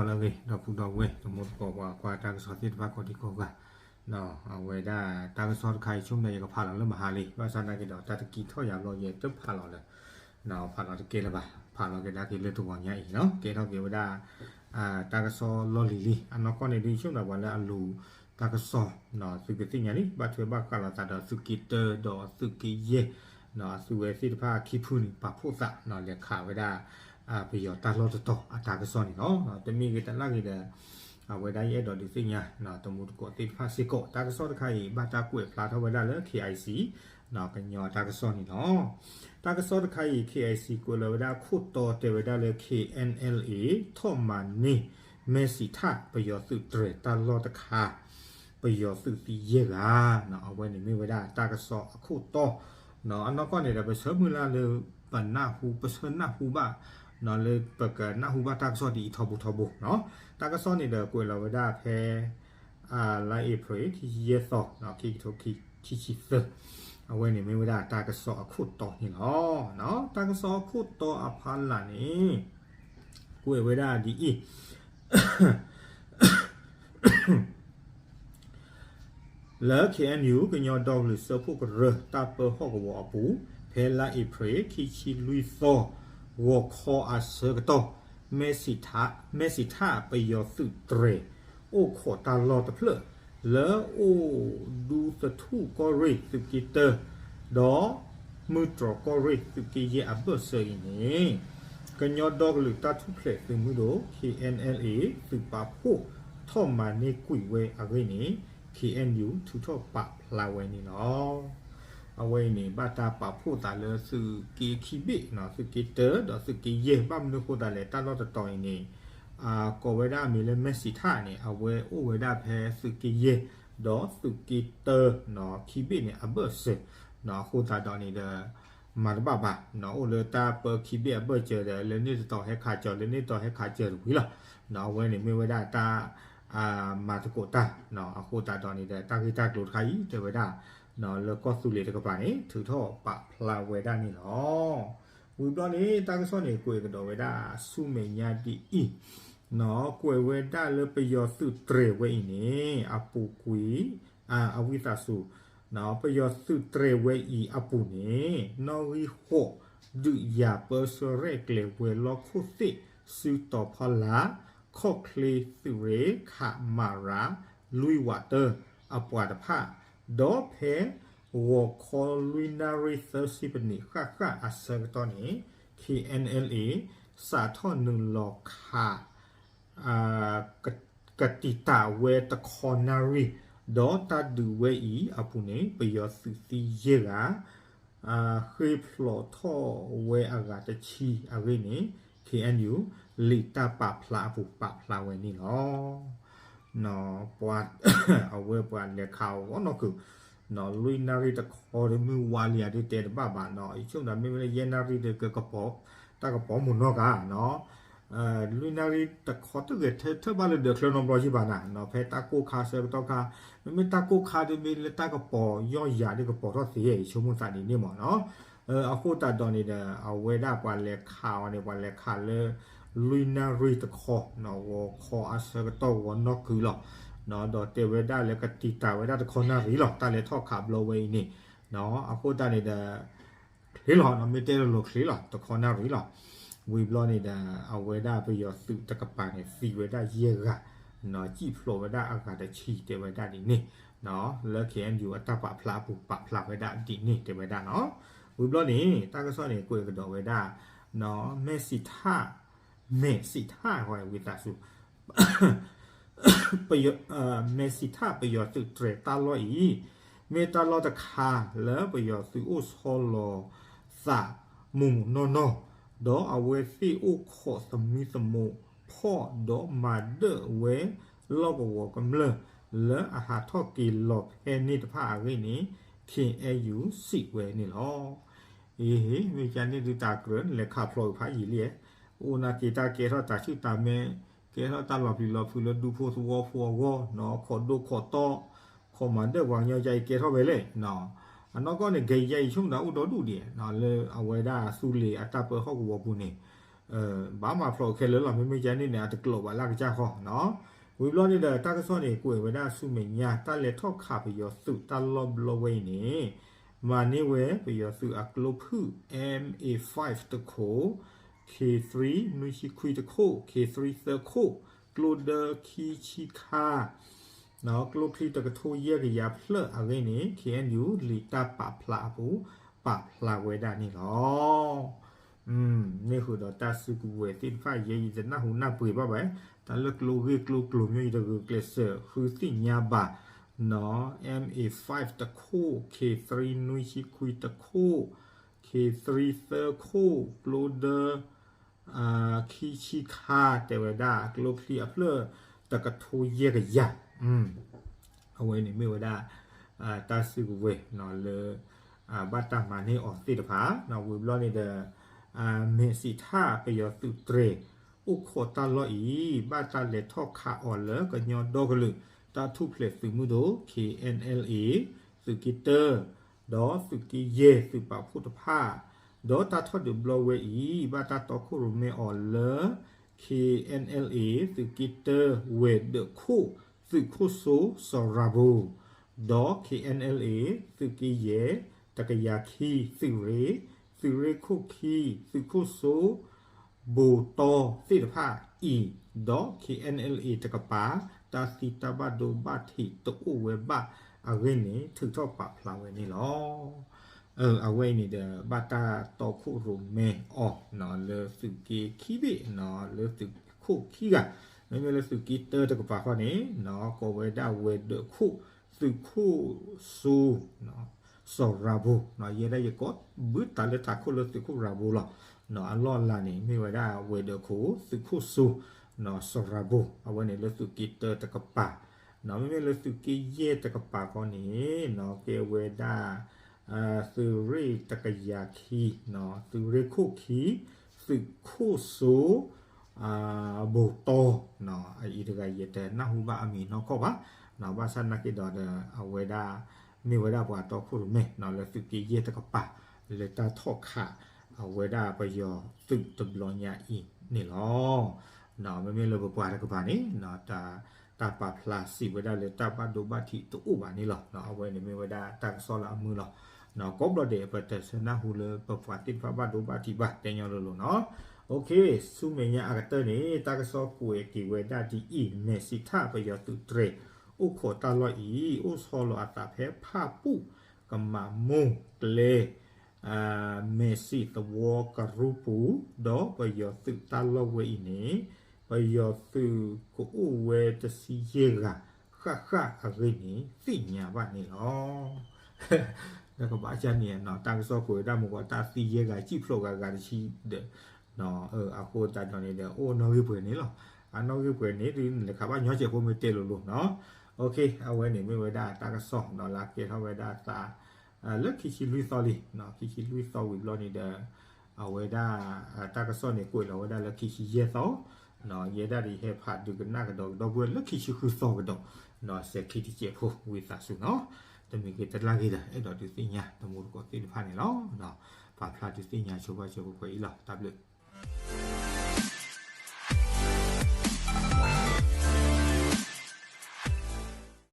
လၢအဂ့ၤ ဒီပုၢ်ဒီဝဲၢ် တံၤသကိးပှၤကွၢ်တၢ်ကစီၣ်သ့ၣ်တဖၣ်ကိးဒံကိးဂၤ, အဝဲဒၣ်တၢ်ကစီၣ်တခါအံၤ ဆိကမိၣ်ယကဖးလီၤလၢမဟါလံ, ဘၣ်ဆၣ်သနာ်က့ဒီး တၢ်တကံၢ်ထီၣ်ယၤဘျီယဲတဖးလီၤလၢ ဖးလီၤတကဲလၢၤဘၣ်, ဖးလီၤကဒါက့ၤလၢတဂီၤညါအံၤနီၤ, ကဲထီၣ်က့ၤဝဲဒၣ် တၢ်ကစီၣ်လီၢ်လံၤလံ, အနီၢ်ကီၢ်န့ၣ်ဒုး ဆိကမိၣ်ပှၤလၢအလူၤတၢ်ကစီၣ် သုကသ့ၣ်ညါလံ, ဘၣ်ထွဲဘၣ်ဃးလိာ်သးဒီးသုးက့တၢဒီးသုးက့ယဲၢ် အသုဝဲသ့ၣ်တဖၣ်ခံဖုန့ၣ် ပာ်ဖှိၣ်သး လဲၤခးဝဲဒၣ် ပယီၤတၢ်လီၢ်တတီၤအတၢ်ကစီၣ်န့ၣ်လီၤ. တမ့ၢ်ဂ့ၤတလၢ်ဂ့ၤဒီး အဝဲဒၣ်ယအဲၣ်ဒိးဒုးသ့ၣ်ညါ တံၤသကိးသ့ၣ်တဖၣ်စ့ၢ်ကီး, တၢ်ကစီၣ်တခါအံၤ ဘၣ်တၢ်ကွဲးဖျါထီၣ်ဝဲဒၣ်လၢ K I C ကညီတၢ်ကစီၣ်န့ၣ်လီၤ. တၢ်ကစီၣ်တခါအံၤ K I C ကွဲးလီၤဝဲဒၣ်အခိၣ်တီတဲဝဲဒၣ်လၢ K N L A ထီၣ်မၤန့ၢ် မဲၢ်စံးထၣ် ပယီၤသုးတြဲၤတၢ်လီၢ်တခါ ပယီၤသုးသံယဲၢ်ဂၤ, အဝဲန့ၣ်မ့ၢ်ဝဲဒၣ်တၢ်ကစီၣ်အခိၣ်တီ, အနီၢ်ကီၢ်န့ၣ်ဒီး ပဆၢမုၢ်လၢ်လၢ ပနၢ်ဟူ ပဆၢနၢ်ဟူဘၣ် လၢပကနၢ်ဟူဘၣ်တၢ်ကစီၣ်ဒ်အံၤထီဘိထီဘိနီၤ, တၢ်ကစီၣ်န့ၣ်ဒီးကွဲးလီၤဝဲဒၣ်ဖဲ လါအ့ဖြ့ၣ် ခံဆံယဲၢ်သီ ခံကထိခံဆံသၢ, အဝဲန့ၣ်မ့ၢ်ဝဲဒၣ်တၢ်ကစီၣ်အခိၣ်တီန့ၣ်လီၤ. တၢ်ကစီၣ်အခိၣ်တီအဖီလာ်န့ၣ် ကွဲးဝဲဒၣ်ဒ်အံၤ လၢ K N U ကညီဒီကလုာ်စၢဖှိၣ်ကရၢ တၢ်ပၢဟီၣ်ကဝီၤအပူၤ ဖဲလါအ့ဖြ့ၣ် ခံဆံလွံၢ်သီ ဂီၤခီအဆၢကတီၢ် မဲၢ်စံးထၣ် မဲၢ်စံးထၣ် ပယီၤသုးတြဲၤ အိၣ်ခိးတၢ်လီၢ်တဖျၢၣ် လၢအိၣ်ဒူသထူၣ်ကီၢ်ရ့ၣ်သုးက့တၢ ဒီး မုၢ်တြီၢ်ကီၢ်ရ့ၣ်သုးက့ယဲၢ်အဘၢၣ်စၢၤအံၤန့ၣ် ကညီဒီကလုာ်တၢ်ထူၣ်ဖျဲးသုးမုၢ်ဒိၣ် K N L A သုးပာ်ဖှိၣ်ထီၣ်မၤန့ၢ်ကွံာ်ဝဲအဂ့ၢ်န့ၣ် K N U ထုးထီၣ်ပာ်ဖျါဝဲန့ၣ်လီၤ. အဝဲအံၤန့ၣ် ဘၣ်တၢ်ပာ်ဖှိၣ်သးလၢသုးက့ခံဘ့ၣ် သုးက့တၢ ဒီးသုးက့ယဲၢ် ဘၣ်မနုၤအဃိသတးလဲၣ် တၢ်လီၢ်တတီၤအံၤန့ၣ် ကိးဝဲဒၣ်အမံၤလၢမဲၢ်စံးထၣ်န့ၣ် အဝဲအိၣ်ဝဲဒၣ်ဖဲသုးက့ယဲၢ် ဒီးသုးက့တၢ ခံဘ့ၣ်န့ၣ် အဘၢၣ်စၢၤ အဃိသတးဒီးန့ၣ်ဒီး မၤတဘၣ်ဘၣ် အိၣ်လၢတၢ်ပၢခံဘ့ၣ်အဘၢၣ်စၢၤဒီး လၢန့ၣ်တတီၤဟဲခးစၢၤ လၢန့ၣ်တတီၤဟဲခးစၢၤတဝံၤလီၤ. အဝဲန့ၣ်မ့ၢ်ဝဲဒၣ်တၢ် မၤသကိးတၢ် အဃိသတးဒီးန့ၣ်ဒီး တၢ်ဂ့ၢ်တၢ်ကျိၤတခါအံၤ တဲဝဲဒၣ် လၢကီၢ်သူလ့ၤတကပၤန့ၣ် ထုးထီၣ်ပာ်ဖျါဝဲဒၣ်န့ၣ်လီၤ. ဝံၤဘျီန့ၣ် တၢ်ကစီၣ်န့ၣ် ကွဲးကဒီးဝဲဒၣ်ဆူမဲာ်ညါဒ်အံၤ, ကွဲးဝဲဒၣ်လၢပယီၤသုးတြဲၤဝဲအံၤန့ၣ် အပူၤကွံာ် အဝံသးစူၤ ပယီၤသုးတြဲၤဝဲအံၤအပူၤန့ၣ် နီၣ်ဂံၢ်ဃိး ဒုးယၤပၢဆှၢရဲၣ်ကျဲၤဝဲၤလီၢ်ခိၣ်သ့ၣ် စုတီၤဖီလာ် ခီၣ်ချ့သုးရ့ၣ် ခမရ လွံၢ်ဝးတၢ အပှၤတဖၣ် ဒီးဖဲ ဂီၤခီလွံၢ်နၣ်ရံၣ်သၢဆံပနံးဃၣ်ဃၣ်အဆၢကတီၢ်န့ၣ် K N L A စးထီၣ်နုာ်လီၤခး ကတံာ်တာ်ဝဲတခီနၣ်ရံၣ် ဒီးတၢ်ဒုးဝဲအံၤအပူၤန့ၣ် ပယီၤသုးသံယဲၢ်ဂၤ ဃ့ၢ်ဖျိးထီၣ်ဝဲအဂၤတဆံအဂ့ၢ်န့ၣ် K N U လံာ်တၢ်ပာ်ဖျါအပူၤပာ်ဖျါဝဲန့ၣ်လီၤ. ပှၤ အဝဲပှၤလဲၤခးအီၤဂီၢ်နီၢ်ကုၤ လွံၢ်နၣ်ရံၣ်တခီဒီးမုၢ်ဝါလံဧါဒ်တဲတဘၣ်ဘၣ်နီၤ ယဆိကမိၣ်ဒၣ်မ့ၢ်ဝဲလၢယဲၢ်နၣ်ရံၣ်ဒီးကကပီၤ တၢ်ကပီၤမုၢ်နီၢ်ဂၤနီၤ လွံၢ်နၣ်ရံၣ်တခီတဂဲၤထၢၣ်ထၢၣ်ဘၣ်လၢဒၢးချၢနီတဘျီယံၤဘၣ်နၤ ဖဲတၢ်ကိၢ်ခါဆၢကတီၢ်ခါ မ့မ့ၢ်တၢ်ကိၢ်ခါဒ်မ့ၢ်လၢတၢ်ကပီၤယီၢ်ယၤဒ်ကပီၤထီၣ်သ့ ယဆိကမိၣ်သးဒ်န့ၣ်မးနီၤ အဃိသတးဒီးန့ၣ်ဒီး အဝဲဒၣ်ပှၤလဲၤခးအီၤန့ၣ် ပှၤလဲၤခးလၢ လွံၢ်နၣ်ရံၣ်တခီ ဂီၤခီအဆၢကတီၢ်ဂီၤနီၢ်ကုၤလီၤ ဒီးတဲဝဲဒၣ်လၢကတံာ်တာ်ဝဲဒၣ်တခီနၣ်ရံၣ်လီၤ တၢ်လဲၤထီၣ်ခးဘျီဝဲအံၤန့ၣ် အဃိသတးန့ၣ်ဒီး ချ့လီၤ မ့ၢ်တဲလီၤချ့လီၤ တခီနၣ်ရံၣ်လီၤ ဝံၤဘျီန့ၣ်ဒီး အဝဲဒၣ်ပယီၤသုးတကပၤန့ၣ် သံဝဲဒၣ်ယဲၢ်ဂၤ စံၣ်ဖျိးဝဲဒၣ်အဂၤတဆံတဲဝဲဒၣ်ဒ်န့ၣ် လၢ K N U အတၢ်ပာ်ဖျါအပူၤပာ်ဖျါဝဲဒၣ်ဒ်န့ၣ်တဲဝဲဒၣ်နီၤ ဝံၤဘျီန့ၣ် တၢ်ကစီၣ်န့ၣ် ကွဲးကဒီးဝဲဒၣ် မဲၢ်စံးထၣ် မဲၢ်စံးထၣ် ဝံသးစူၤ မဲၢ်စံးထၣ်ပယီၤသုးတြဲၤတၢ်လီၢ်အံၤ မ့ၢ်တၢ်လီၢ်တခါလၢပယီၤသုးအိၣ်ဆီလီၤသးမုၢ်မုၢ်နီၢ်နီၢ် ဒီးအဝဲသ့ၣ်အိၣ်ခိးသမံသမိးဖီၣ်ဒီးမၤဒၢၣ်ဝဲလီၢ်ကဝီၤကမျၢၢ် လၢအဟးထီၣ်က့ၤလီၤဖဲန့ၣ်တဖၣ်အဂ့ၢ်န့ၣ် K N U စံးဝဲန့ၣ်လီၤ. အ့ မ့ၢ်ကန့ၣ်ဒုးတၢ်ကြၢး လဲၤခးဖျိးဖးယံာ်လံ, အိၣ်နာ်က့ၤတၢ်ကဲထီၣ်တၢ်ဆူၣ်တၢ်မဲ, ကဲထီၣ်တၢ်လီၤပျံၤလီၤဖုးလၢဒူဖိသဝီဖိအဂီၢ်, ခိးဒိၣ်ခိးတီၢ်, ခိးမၤဒၢၣ်ပှၤကညီယါအံၤကဲထီၣ်ဝဲလဲၣ်. အနီၢ်ကီၢ်န့ၣ် ကယါအံၤဆိကမိၣ်ဒၣ်အိၣ်ဒီဒူၣ်ဒံး လၢအဝဲဒၣ်သူလ့ၤအတၢ်ပၢဟီၣ်ကဝီၤပူၤန့ၣ် ဘၣ်မၤဖျိးခဲလၢာ်လီၤ. မ့မ့ၢ်ကန့ၣ်န့ၣ် အတကျိးဘၣ်လၢကစၢ်ဃီနီၤ. ဝံၤဘျီန့ၣ်ဒီး တၢ်ကစီၣ်န့ၣ် ကွဲးဝဲဒၣ်ဆူမဲာ်ညါ တၢ်လဲၤထီၣ်ခးပယီၤသုးတၢ်လီၢ်ဘျီဝဲအံၤန့ၣ် မၤန့ၢ်ဝဲပယီၤသုးအကျိဖုၣ် M A five တခိၣ်, K three နွံဆံခွံတခိၣ်, K three သၢခိၣ်, ကျိဒၢခံဆံခါ ကျိချံတကထိယဲၢ်ကယၤဖျၢၣ်အဂ့ၢ်န့ၣ် K N U လံာ်တၢ်ပာ်ဖျါအပူၤ ပာ်ဖျါဝဲဒၣ်န့ၣ်လီၤ. မ့ၢ်ဃုာ်ဒီးတၢ်စုကဝဲၤသ့ၣ်တဖၣ် ယဲယတနၢ်ဟူနၢ်ပှ့ၤဘၣ်ဘၣ်, တၢ်လၢကျိဂ့ၢ်ကျိကျိၤမ့ၢ်ယတဂုာ်ကျဲးစၢးဃုသ့ၣ်ညါဘၣ်နီၤ. M A five တခိၣ်, K three နွံဆံခွံတခိၣ်, K three သၢခိၣ်, ကျိဒၢ ခံဆံခါ တဲဝဲဒၣ် ကျိချံအဖျၢၣ် တကထိယဲၢ်ကယၤ အဝဲန့ၣ်မ့ၢ်ဝဲဒၣ် တၢ်စုကဝဲၤလၢ ဘၣ်တၢ်မၤန့ၢ်အီၤသ့ၣ်တဖၣ် ဝံၤဘျီန့ၣ်ဒီး မဲာ်စံးထၣ်ပယီၤသုးတြဲၤ အိၣ်ခိးတၢ်လီၢ်အံၤ ဘၣ်တၢ်လဲၤထီၣ်ခးအီၤလၢကညီဒီကလုာ်တၢ်ထူၣ်ဖျဲးသုးမုၢ်ဒိၣ် K N L A သုးက့တၢ ဒီးသုးက့ယဲၢ်သုးပာ်ဖှိၣ်တဖၣ်, ဒီးတၢ်ထီၣ်ဒုးဘျီဝဲအံၤ ဘၣ်တၢ်တီခိၣ်ရိၣ်မဲအီၤလၢ K N L A သုးက့တၢ ဝဲၤဒၢးခိၣ် သုးခိၣ်စိ စီၤရၤဘိ ဒီး K N L A သုးက့ယဲၢ် တကယၤခံ သုးရ့ၣ်, သုးရ့ၣ်ခိၣ်ခံ သုးခိၣ်စိ ဘိၣ်တီသ့ၣ်တဖၣ်အံၤ, ဒီး K N L A တကပၤ တၢ်သံတၢ်ဘၣ်ဒိဘၣ်ထံးတအိၣ်ဝဲဘၣ်အဂ့ၢ်န့ၣ် ထုးထီၣ်ပာ်ဖျါဝဲန့ၣ်လီၤ. အဝဲအံၤန့ၣ်ဒီး ဘၣ်တၢ်တီခိၣ်ရိၣ်မဲအီၤ လၢသုးက့ခံဘ့ၣ် လၢသုးခိၣ်ခံဂၤ, မ့မ့ၢ်လၢသုးက့တၢတကပၤဃီန့ၣ် ကိးဝဲဒၣ်ဝဲၤဒၢးခိၣ် သုးခိၣ်စိ စီၤရၤဘိ, ယဲဒၣ်ယကိးဘုတၢ်လၢထးခိၣ်လၢသုးခိၣ်ရၤဘိလီၤ. အလီၢ်အလၤန့ၣ် မ့ၢ်ဝဲဒၣ်ဝဲၤဒၢးခိၣ် သုးခိၣ်စိ စီၤရၤဘိ, အဝဲန့ၣ်လၢသုးက့တၢတကပၤ, မ့မ့ၢ်လၢသုးက့ယဲၢ်တကပၤဃီန့ၣ် ကဲဝဲဒၣ် သုးရ့ၣ်တကယၤခံ, သုးရ့ၣ်ခိၣ်ခံ, သုးခိၣ်စိ ဘိၣ်တီ, အအံၤတဂၤယတနၢ်ဟူဘၣ်အမံၤနီၢ်ကီၢ်ဘၣ်, ဘၣ်ဆၣ်နာ်က့ဒီး အဝဲဒၣ် မ့ၢ်ဝဲဒၣ်ပှၤတီခိၣ်ရိၣ်မဲ လၢသုးက့ယဲၢ်တကပၤ လၢတၢ်ထီၣ်ခး အဝဲဒၣ်ပယီၤသုးတဘျီညါအံၤန့ၣ်လီၤ. မ့မ့ၢ်လၢပပှၤတကပၤန့ၣ် တၢ်ပာ်ဖျါစံးဝဲဒၣ်လၢတၢ်ဘၣ်ဒိဘၣ်ထံးတအိၣ်ဘၣ်န့ၣ်လီၤ. အဝဲန့ၣ်မ့ၢ်ဝဲဒၣ်တၢ်ကစီၣ်လၢအမုာ်လီၤ. ကိးဘျီဒဲး ပတဆၢနၢ်ဟူလၢပပှၤသ့ၣ်တဖၣ်ဘၣ်ဒိဘၣ်ထံးဘၣ် တဲညီလိၤလိၤနီၤ. ဆူမဲာ်ညါအကတၢၢ်န့ၣ် တၢ်ကစီၣ်ကွဲးက့ၤဝဲဒၣ်ဒ်အံၤ, မဲာ်စံးထၣ်ပယီၤသုးတြဲၤ အိၣ်ခိးတၢ်လီၢ်အံၤ အိၣ်ဆီလီၤအသးဖဲဖၣ်ပူၣ်ကမးမိၢ်ကျဲ မဲာ်စံးသဝီကရူၢ်ပူၤ, ဒီးပယီၤသုးတၢ်လီၢ်ဝဲအံၤန့ၣ် ပယီၤသုးကအိၣ်ဝဲတဆံယဲၢ်ဂၤ ဃၣ်ဃၣ်အဂ့ၢ်န့ၣ် သ့ၣ်ညါဘၣ်န့ၣ်လီၤ. ဒီးကဘၣ်ကန့ၣ်နီၤ တၢ်ကစီၣ်ကွဲးဝဲဒၣ်မုၢ်ကီး တၢ်သံယဲၢ်ဂၤ စံၣ်ဖျိးဂၤဂၤတဆံဒီး အဃိသတးဒီးန့ၣ်ဒီး အိၣ်နီၣ်ဂံၢ်ပှဲၤန့ၣ်လီၤ. အနီၣ်ဂံၢ်ပှဲၤန့ၣ် ဒုးနလဲၤခးဘၣ်ညီစဲးဖိမ့ၢ်တဲလိၤလိၤနီၤ. အဝဲန့ၣ်မ့ၢ်ဝဲဒၣ်တၢ်ကစီၣ်နီၤ လၢအကဲထီၣ်ဝဲဒၣ်သး လၢခံဆံလွံၢ်သီလံ, ခံဆံလွံၢ်သီဝံၤဘျီန့ၣ်ဒီး အဝဲဒၣ် တၢ်ကစီၣ်န့ၣ် ကွဲးလီၤဝဲဒၣ်လၢခံဆံယဲၢ်သီ, ယဲဒၣ်ဒ်ယဟဲဖးဒုးကနၣ်ကဒီးကဒီးဝဲလၢခံဆံဃုသီကဒီး, စဲးခံတစဲးဖိ ဝံသးစူၤနီၤ, တမံၤဂ့ၤတလၢ်ဂ့ၤဒီး အဲၣ်ဒိးဒုးသ့ၣ်ညါတမူတကိးသ့ၣ်တဖၣ်န့ၣ်လီၤ. ပာ်ဖျါဒုးသ့ၣ်ညါဆိဘၣ်စဲးဖိခွဲးအံၤလီၤ. တၢ်ဘျုး